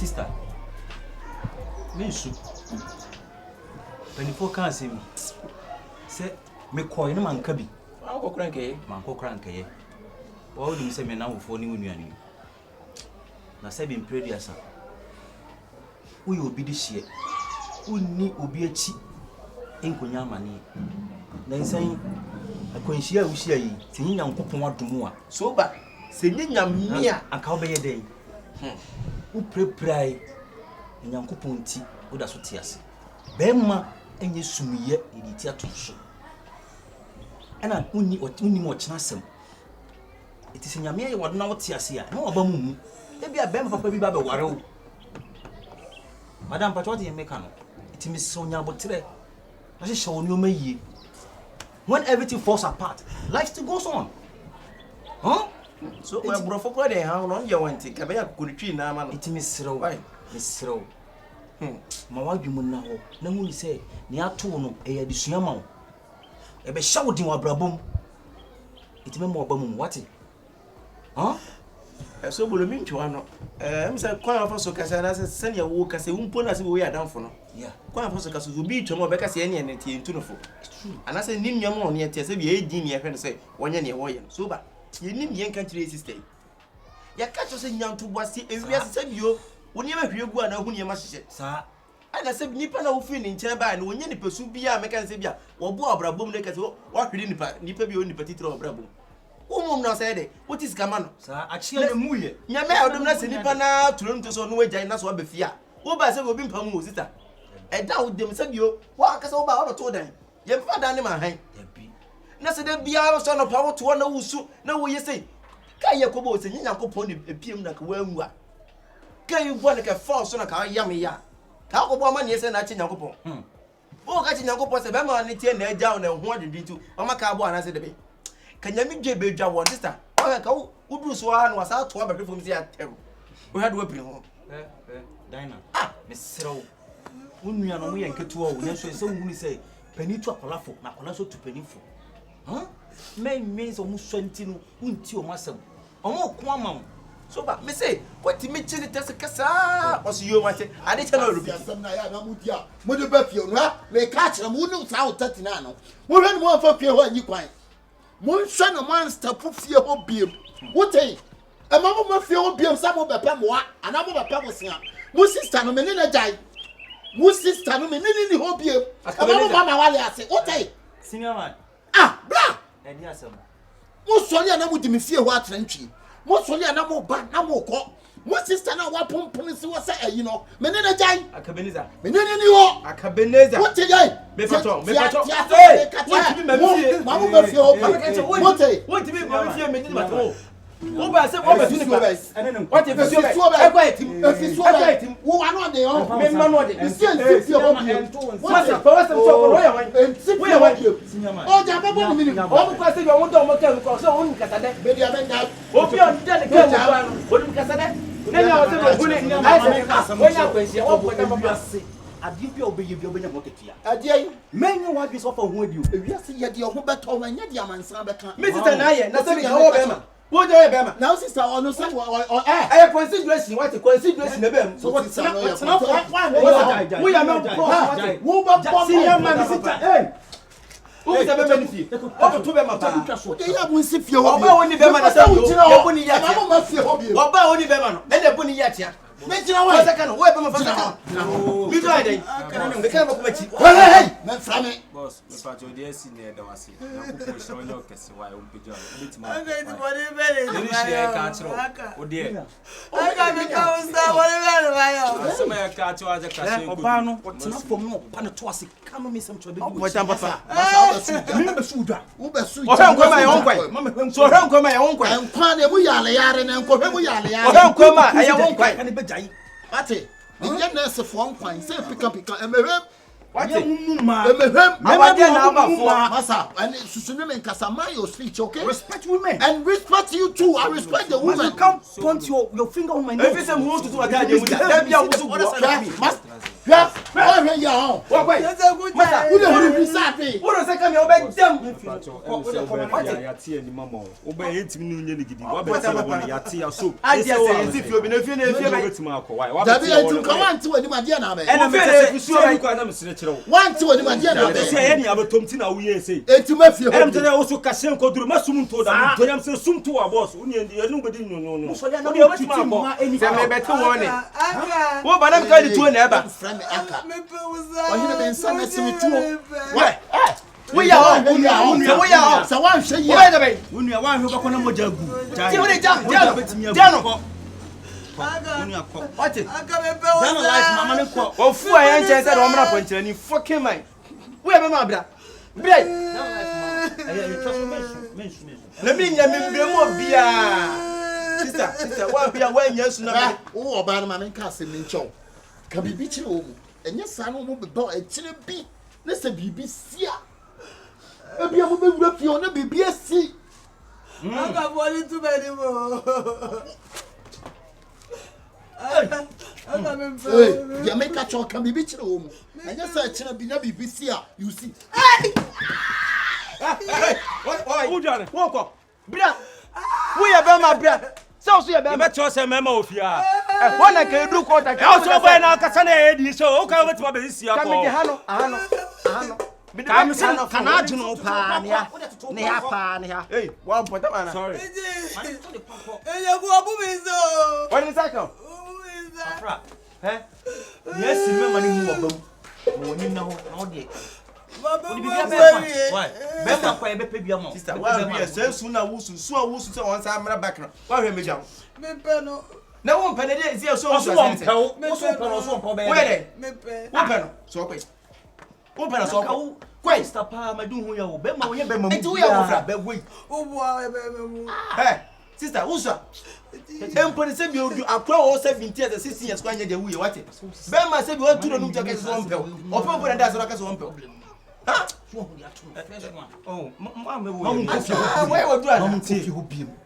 Sister, mensu. Mpanimfoɔ ka asɛm bi sɛ mekɔe no manka bi. Mankɔ kora nkɛyɛ. Mankɔ kora nkɛyɛ. Wɔn nim sɛ me nnamfofoɔ ne wo nua no. Na sɛ bi mpere duasa. Woyɛ obi de hyeɛ. Wonni obi akyi nkonya amaneɛ. Na nsɛn akwanhyia a wohyia yi, sɛ nyɛ Nyankopɔn adom a. So ba, sɛ nyɛ Nyame a. Anka wobɛyɛ dɛn? Wopirapirae, na Nyankopɔn nti woda so te ase. Bɛrima nyɛ sumiyɛ yɛde ti ato so. Ɛna wonni wonnim ɔkyena asɛm. Ɛti sɛ Nyame ayɛ w'adom na wote ase a, ɛma w'aba mu mmu. Ebia bɛrima papa bi ba bɛware wo. Madam, mpakyɛ wote deɛ meka no? Ɛti mesrɛ wo nya aboterɛ na hyehyɛ wo nneɛma yie. When everything falls apart, life still goes on. Huh? So aborɔfo koraa deɛ ɛha wo no ɔno deɛ wɔnte ka bɛyɛ akokonotwi nyinaa ma no. Ɛti mesrɛ wo, mesrɛ wo, ma w'adwene mu nna hɔ na hunu sɛ nea ato wo no ɛyɛ adesua ma wo. Ɛbɛhyɛ wo den wɔ abrabɔ mu. Ɛti mɛma w'aba mu mu, wate? Huh? Ɛso bolo mi ntwewa no. Ɛm sɛ kwan a wɔfa so kasa anaasɛ sɛnea wo kasa wo mpo na sɛ woyɛ adamfo no. Kwan a wɔfa so kasa obi twam a ɔbɛka sɛ ɛne ɛne tie ntu no fo. Anaasɛ ne nua mu ɔne ɛte sɛ bi ɛyɛ din ne ɛhwɛ no sɛ wɔnyɛ nea wɔyɛ no. So ba yɛnim yɛn nka nkyerɛ yɛ sister yi. Yɛka kyerɛ sɛ nya ntoboase ewiase sɛ bio wo nneɛma hwie gu a na ahu nneɛma hyehyɛ. Saa. Ɛna sɛ nipa na wofiri ne nkyɛn baeɛ no wɔnyɛ nipasu biara mɛka ne sɛ bi a wɔboa abrabɔ mu no ka sɛ wɔahwere nipa nipa bi a ɔyɛ nipa titiri wɔ abrabɔ mu. Wo mmom na ɔsɛ dɛ wote sika ma no. Saa akyeɛ na mu yɛ. Nyame a ɔdom na sɛ nipa na turo no to so ɔno agyae na so aba fie a woba sɛ obi mpa mu o sista. Ɛda wo dem sɛ bio woankasa woba wabɛto dan. Yɛmfa dan ne ma han. Na sɛ da biara sɛ anɔpa wotoɔ na wosu na woyɛ sei ka yɛ kɔbɔ sɛ nyɛ Nyankopɔn ne epiem na ka woanwu a ka yi bɔ ne ka fa so na ka yam yɛ a ka akɔbɔ amanneɛ sɛ na akyɛ Nyankopɔn. Hmm. Woka kyerɛ Nyankopɔn sɛ bɛrima ne teɛ na agya wo na ɛho adwendwen nti wama ka abɔ anaasɛ dɛbɛ. Ka Nyame dwe bɛdwa wɔn sista. Ɔhwɛ ka woduru so ara na wasa ato abɛhwe fam sɛ atɛm. Wohwɛ de wapiri ho. Dinah, ah, mesrɛ wo. Wo nua no mo yɛ nketewa o, nanso ɛsɛ wohunu sɛ panin tu akwadaa fo na akwadaa nso tu panin fo. Huh? Mɛnwen sɛ wɔn sua nti no wonti wɔn asɛm. Wɔn ko ama wo. So ba me se wotumi kye ne tɛse kɛsaa ɔse yoo mate ade kyɛ na ɔrepeat. Asɛm na yɛ a na modi a mode ba fie no ɛ meka akyerɛ mo wonim saa wo 39 no mohwɛ no moamfa fie hɔ anyi kwan monhwɛ no moanstɛpo fie hɔ biem wote ɛma mo ma fie hɔ biem sɛ mobɛpɛ mmoa anaa mobɛpɛ bosea mo sista no me ne no agyae mo sista no me ne ne ni hɔ biem ɛma mo ma ma wale ase wote Senior man. Ah, bra! Ɛdi asɛm. Mo sɔre a na mo di me fie hɔ atena ntwi. Mo sɔre a na mo ba na mo kɔ. Mo sista na wapompone si hɔ sɛ ayi no. Me ne no gyae. Akabeneza. Me ne no ni hɔ. Akabeneza. Wo te yɛn. Me patɔ, me patɔ. Hey, wontumi ma me fie. Ma mo ma fie hɔ bi. Mo te. Wontumi ma me fie me di ma to. Wo ba sɛ wo bɛtu nipa. Wate efisuo bɛ. Ɛkɔ etim. Efisuo bɛ. Ɛkɔ etim. Wo wa no de ɔn. Me ma no de. Nsi nsi fie hɔ bi. Masa fa wasɛm sɛ ɔkɔ no woyɛ hwan? Nsi fie hɔ bi. Ɔgya bɛbɔ ne minim. Wɔn kɔ sɛ bi wɔn dɔ wɔn kaa mu kɔ sɛ wɔn nim kasa dɛ. Bɛdi abɛ nya. Obi a ɔda ne kaa mu kɔ ano wɔnim kasa dɛ. Ne nea ɔsɛ bi ohun ne ayɛ sɛ wɔnyɛ akwanhyia wɔn kɔ da papa. Adeɛ bi a wobɛyɛ bi a wobɛnya ho akatua. Adeɛ yi. Mɛnyɛ w'adwene sɛ wafa wo ho adi o. Ewiase yɛ deɛ ho bɛtɔ wo ɛnyɛ deɛ amansan bɛka. Me sista na ayɛ na sɛ bi ka wɔ bɛrima. Wo deɛ ɔyɛ bɛrima. Na wo sista ɔno sɛ ɔ ɔ ɛ. Ɛyɛ consideration wate consideration na ɛbɛn mu. Sɛ wɔtena wɔtena fam. Wo yɛ mɛ bɔ wate. Wo bɛ bɔ Si yɛ ma mi sista ee. Wo sɛ bɛrima ni fie. Ɔbɛ to bɛrima paa. Wo de yɛ mo nsi fie hɔ bi. Ɔbaa wo ni bɛrima na sɛ yo yɛ bu ni yɛ atia. Ɛma mo ma fie hɔ bi. Ɔbaa wo ni bɛrima no ɛna ɛbu ni yɛ atia. Ne gyina hɔ. Fasa ka no wo yɛ bɛrima fasa ka no. Mi tɔ yɛ dɛ. Mi ka no kuma kyi. Hey hey hey mɛ nfra mi. Boss, mepa kyɛw deɛ asi na ɛda wase. Nyankopɔn nhyira wo nyɛ wo kɛse wae ɔmpagya wo. Wobɛtumi akɔ wae. Yɛne hyia yɛka akyerɛ wo. Wo deɛ. Asɛm a yɛka akyerɛ wo adze kasa ɛnkɔdu. Ɔbaa no ɔtena fam na ɔpa ne to ase ka no mesɛm kyerɛ bɛdi wɔ akyi. Papa. Me bɛsu wo dwa. Wobɛsu Ɔhwɛ nkwa ma ɛyɛ wo nkwan. So ɔhwɛ nkwa ma ɛyɛ wo nkwan. Nkwa na emu yɛ aleyare na nkɔhwɛ mu yɛ aleyare. Ɔhwɛ nkwa ma ɛyɛ wo nkwan. Ka ne bɛgyae. Wate, meyɛ nɛɛsefoɔ nkwan sɛ pikapika ɛmɛhwɛm. Wate. Ɛmɛhwɛm. Awadeɛ na abafoɔ. Masa, ɛne susu ne me nkasa, mind your speech, okay? Respect women. And respect you too. I respect the woman. You can't point your finger on my nose. Efi sɛ mu tutu ataadeɛ mu da. Da bi a wosu guɔ. Hwɛ, mas, hwɛ. Wɔhwɛ yɛ hɔ. Wɔkɔ yi. Masa. Wode hurihuri sɛ afe. Wode sɛ kami ɔbɛ dɛm. Yate anim ama wo. Wobɛ yɛntumi ne nyɛ ne gidi. Wabɛte wɔ no yate aso. Adeɛ sɛ yɛnsi fie obi na fie na efie bɛ. Wobɛtumi akɔ wae. Dabi eti nka wante w'anim adeɛ na abɛyɛ. Ɛna mete sɛ suo bi kwan na mesrɛ kyerɛ wo. Wante w'anim adeɛ na abɛyɛ. Sɛ ɛyɛ nea abɛtɔm ti na woyɛ sei. Eti ma fie hɔ. Ɛna mete sɛ wo so kahyɛ nkɔduru masum nto da. Dɔnyam sɛ sum to wɔ abɔs. Wo ne ɛne wobɛdi nyonyono. Wo deɛ wobɛtumi akɔ. Sɛ mebɛte wɔn ne. Wo ba na meka de tuo na ɛba. Frɛ me aka. Ɔhene me nsa na sene tuo. Woyɛ hɔ. Sɛ woyɛ hɔ. Sɛ woanhwɛ yie. Wobɛyɛ dɛ bɛn. Wo nua woanhwɛ wobɛkɔ na mogya agu. Ti wo de gya gya no. Gya no. Wo nua kɔ. Wate. Gya no life mama ne kɔ. Wɔfu a yɛn nkyɛn sɛ de wɔn mra pɔnkyerɛni fucking man. Woyɛ bɛma abira. Bira yi. Na mi nya mi mbere mu obiara. Sista sista wa bia wa nya su na. Bɛ wo ɔbaa no ma me nka asɛm mi nkyɛw. Ka biribi kyerɛ wɔ mu. Ɛnyɛ saa na wɔn bɛba akyire bi ne sɛ biribi si a. Ebia mo bɛwura fie hɔ na biribi asi. Akafoɔ ne tu bɛ ni mo. Deɛ meka kyerɛ ɔka biribi kyerɛ wɔ mu. Ɛnyɛ sɛ ɛkyerɛ bi na biribi si a you see. Wodwane. Wokɔ. Bra. Woyɛ bɛrima bra. Sɛ wo so yɛ bɛrima. Yɛbɛkyerɛ sɛ mmarima wɔ fie a. Ɛhɔ na nka yɛduru kɔɔta. Ɛwɔ sɛ wobɛyɛ na ankasa na ɛyɛ di sɛ woka wobɛtumi abɛsisi akɔ. Ka mede ha no, aha no, aha no. Ka me sɛ ka na adwene wo paa ne ha ne ha paa ne ha. Ei, wampɔ tam ana. Sorry. Ɛyɛ ko ɔbu mi nsa o. Wɔde nsa ka o. Ɔbu mi nsa. Afra. Hɛ? Nea asi mɛma ne hu wɔ ba mu. Ma w'ani nna hɔ na wo deɛ. Wode biribi abɛyɛ fa. Bɛrima kɔ yɛbɛpɛ bi ama wo. Sister, woahwɛ sɛ su na wosu, su a wosu sɛ wɔn nsa mmra back no, woahwɛ mmegya wo. Mepɛ no. Na wo mpɛ no deɛ ɛsi ɛso Ɔso wɔn pɛ wo, wo so mpɛ no, ɔso wɔn pɛ wo bɛyɛ Woyɛ dɛ? Mepɛ. Wo pɛ no, so ɔkɔ Wo pɛ no, so ɔkɔ. Kɔe. Sister paa, madi wo ho yɛ wo. Bɛrima wo nyɛ bɛrima mu. Enti woyɛ abɔfra. Bɛwei. Wo boa wo bɛrima mu. Ɛ, sister, wo sua. Mpo ne sɛ bi odu akora wɔ 17 years, 16 years kora nyɛ deɛ woyɛ wate. Bɛrima sɛ bi wɔtu n'anum kyɛ kɛse sɛ wɔmpɛ wo. Ɔpɛ mpo na da sɛ ɔka sɛ wɔmpɛ wo. Ha?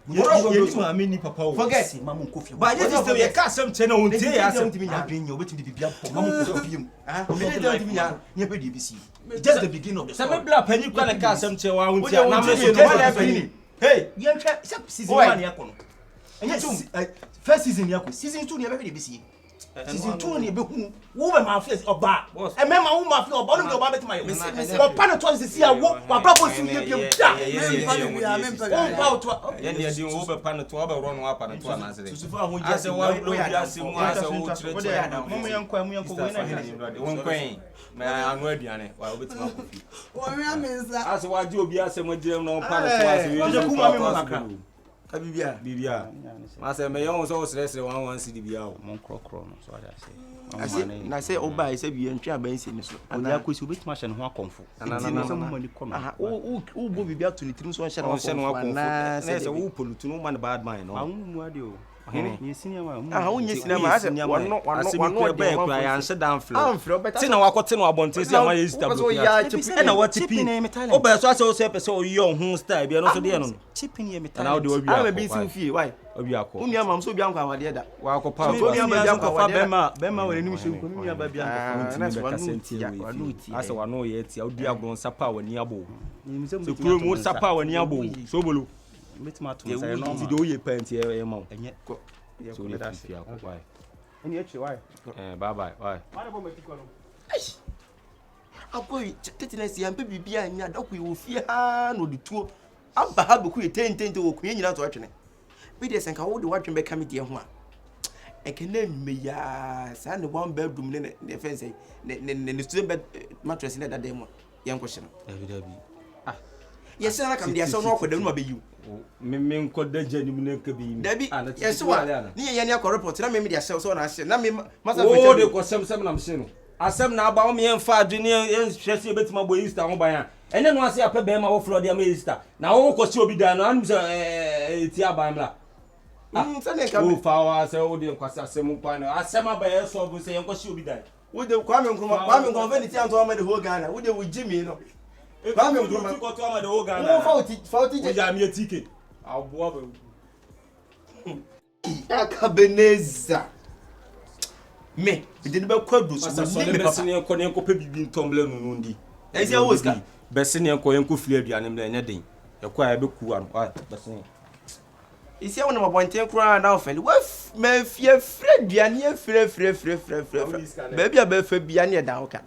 Yɛni maame ni papa o. Forget. Ba yɛ system yɛ ka asɛm kyerɛ na wɔn tie yɛ asɛm. Just the beginning of the Sɛ story. me bla panyin kura na ka asɛm kyerɛ wɔn ahun tia na me so Hey, Yɛnhwɛ sɛ season Boy. one yɛ kɔ no. Ɛnyɛ first season yɛ kɔ. Season 2 ne yɛbɛhwɛ deɛ ɛbɛsie. Season 2 ne yɛbɛhu wo bɛ maa fɛ ɔbaa. Ɛmɛma wo maa fɛ ɔbaa ɔno deɛ ɔbaa bɛtuma yɛ. Ɔpa ne tɔ sisi a wo wabrabɔ si yɛ biam da. Mempɛ no bia, mempɛ Wo bia. mpa wo to. Yɛn deɛ di wo bɛ pa ne to ɔbɛ wrɔ no apa ne to anaasɛ dɛ. Susufu a ho gye Asɛ wa wura obi ase mu asɛ wo kyerɛkyerɛ. Mo yɛn kɔ mo yɛn kɔ wei na yɛ. Wɔn kɔn mɛ ano aduane wa wobɛtumi akɔ fie. Wɔwia mi nsa. Asɛ wagye obi asɛm agyina mu na ɔpa ne to asɛ wei Ɔsɛ kuma mi mu kakra. Ka biribiara. Biribiara. Masɛ mɛyɛ wo sɛ wosrɛsrɛ one one cedi biara o. Mo nkorɔkorɔ no so ade ase. Ase na sɛ ɔbaa sɛ bi yɛntwe abɛn si ne so. Ɔde akɔsi obɛtumi ahyɛ ne ho akɔmfo. Nti no sɛ mo ma ni kɔ no. Aha, wo wo wobɔ biribi ato ne tirim so ɔnhyɛ ne ho Ɔnhyɛ ne ho akɔmfo akɔmfo. anaa Na sɛ sɛ wo pollute no woma no bad mind no. Wa wo mu ade o. Ɔhene ne senior ma. Aha, wonyɛ sinema asɛ wɔno wɔno Asɛm wɔno kura ɔde bɛyɛ wɔn kura afɔ yɛanhyɛ da amfrɛ wo. Amfrɛ wo, bɛta Te na wakɔte no abɔnten sɛ ama yɛ Easter Wopɛ sɛ broke woyɛ ase. chipping Ɛna wate Chipping pin. ɛyɛ me talent. Wobɛyɛ so asɛ wo sɛ pɛ sɛ ɔyɛ wo ho style bi ɛno nso deɛ no no. Chipping yɛ me Anaa talent. wode wawie Ama bi akɔ nsi wo fie, why? Wawie akɔ. Wo nua mam so obi ankɔ awadeɛ da. Wakɔ pa So obi ama bi ankɔ Kɔfa awadeɛ da. bɛrima bɛrima wɔ n'anim hyɛ nkɔ me nua ba bi ankɔfa. Ah, na Wontumi sɛ bɛkasa wano ntia tia, wei wano fie. tia. Asɛ wano yɛ tia wodi agorɔ nsa pa a w'ani abɔ wo. Sɛ Sɛ kuro mu nsa pa a w'ani abɔ wo. Sobolo. Mɛtumi ato nsa yɛ Nti normal. deɛ woyɛ pa nti ɛyɛ ma wo. Ɛnyɛ. So wode firi fie akɔ. Why? Ɛni akyire why? Eh, bye bye. Why? Akɔ yi tete na si yɛmpɛ biribi a nya dɔko yi wɔ fie ha na ɔde tuo aba ha bɛku yɛ tentente wɔ kuɛ nyina to atwene. Bi deɛ sɛ nka wode w'adwene bɛka me deɛ ho a ɛkɛ na nnwuma yi a saa ne one bedroom ne ne fɛn sɛ ne ne ne student bed mattress ne ɛda dan mu a yɛnkɔhyɛ no. Dabi dabi. Ah. Yɛhyɛ no kam deɛ sɛ ɔno akɔ dam no abɛyi wo. Me me nkɔ da gya nim ne nka bi. Dabi Ah, na tete yɛhyɛ bi wale wa ana? ne yɛyɛ ne akɔ report na me me de ahyɛ wo sɛ ɔna ahyɛ na me masa Wo de kɔ sɛm sɛm nam se no. Asɛm na aba wɔn yɛn fa adwene yɛn hwɛ sɛ yɛbɛtumi abɔ Easter ho ban a. Ɛnyɛ no ase apɛ bɛrima wɔfrɛ ɔde ama Easter. Na wo kɔ si obi dan no anum sɛ ɛɛ ɛti aban mla. Ah, sɛdeɛ nka Wo fa wa sɛ wo de nkwasi asɛm kwan no. Asɛm aba yɛ sɔbo sɛ yɛn kɔ si obi dan. Wo de Kwame Nkrumah Kwame Nkrumah fɛ ne ti anto ama the whole Ghana. Wo de wo Jimmy no. Kwame Nkrumah. Ti kɔtɔ ama the whole Ghana. Wo fa wo ti fa wo ti Wo gya mi etike. Aboa bɛ. Akabeneza. Me, mede no bɛkɔ aduro so. Pasa Wɔnim sɔle me papa. bɛse ne yɛnkɔ ne yɛnkɔpɛ biribi ntɔ mbrɛ no no ndi. Ɛsɛ wɔ sika. Bɛse ne yɛnkɔ yɛnkɔ firi aduane mbrɛ ɛnyɛ den. Yɛkɔ a yɛbɛku ano. Wai, bɛse ne. Ɛsia wo nam abɔnten koraa na wofɛle. Waf, mafie afiri aduane afiri afiri afiri afiri afiri. Baabi a bɛfa bia ne ɛda wo ka.